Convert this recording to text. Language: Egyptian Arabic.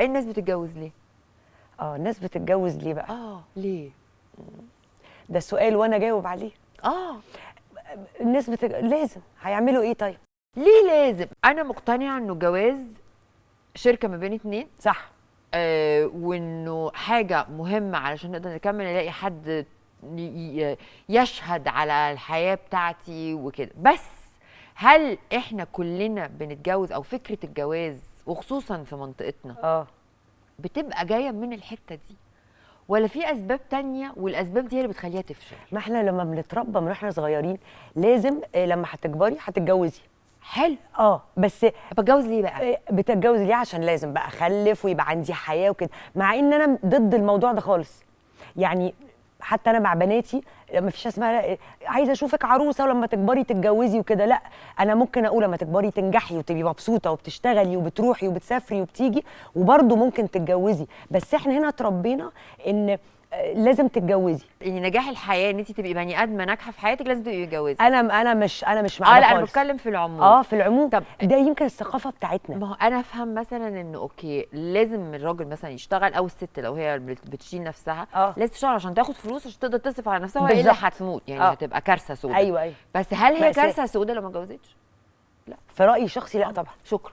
الناس بتتجوز ليه؟ اه، الناس بتتجوز ليه بقى؟ اه، ليه؟ ده سؤال وانا جاوب عليه. اه، الناس لازم هيعملوا ايه طيب؟ ليه لازم؟ انا مقتنعة انه الجواز شركة ما بين اتنين. صح. وانه حاجة مهمة علشان نقدر نكمل، نلاقي حد يشهد على الحياة بتاعتي وكده. بس هل احنا كلنا بنتجوز، او فكرة الجواز وخصوصا في منطقتنا بتبقى جاية من الحتة دي، ولا في اسباب تانية والاسباب دي هي اللي بتخليها تفشل؟ ما احنا لما بنتربى من واحنا صغيرين لازم لما هتكبري هتتجوزي. حلو. بس بتجوز ليه بقى؟ بتتجوز ليه؟ عشان لازم بقى اخلف ويبقى عندي حياة وكده، مع ان انا ضد الموضوع ده خالص. يعني حتى انا مع بناتي ما فيش اسمها عايزه اشوفك عروسه ولما تكبري تتجوزي وكده، لا، انا ممكن اقول لما تكبري تنجحي وتبقي مبسوطة وبتشتغلي وبتروحي وبتسافري وبتيجي وبرده ممكن تتجوزي. بس احنا هنا اتربينا ان لازم تتجوزي. يعني نجاح الحياة ان انت تبقي بني ادمه ناجحة في حياتك لازم تبقي متجوزة. انا مش مع ده لا، انا خالص. بتكلم في العموم. في العموم. طب ده يمكن الثقافة بتاعتنا. ما هو انا افهم مثلا انه okay لازم الراجل مثلا يشتغل، او الست لو هي بتشيل نفسها لازم تشتغل عشان تاخد فلوس عشان تقدر تصرف على نفسها، والا هتموت يعني. هتبقى كارثة سوداء. ايوه. بس هل هي كارثة سوداء لو ما اتجوزتش؟ لا، في رايي الشخصي لا طبعا. شكرا.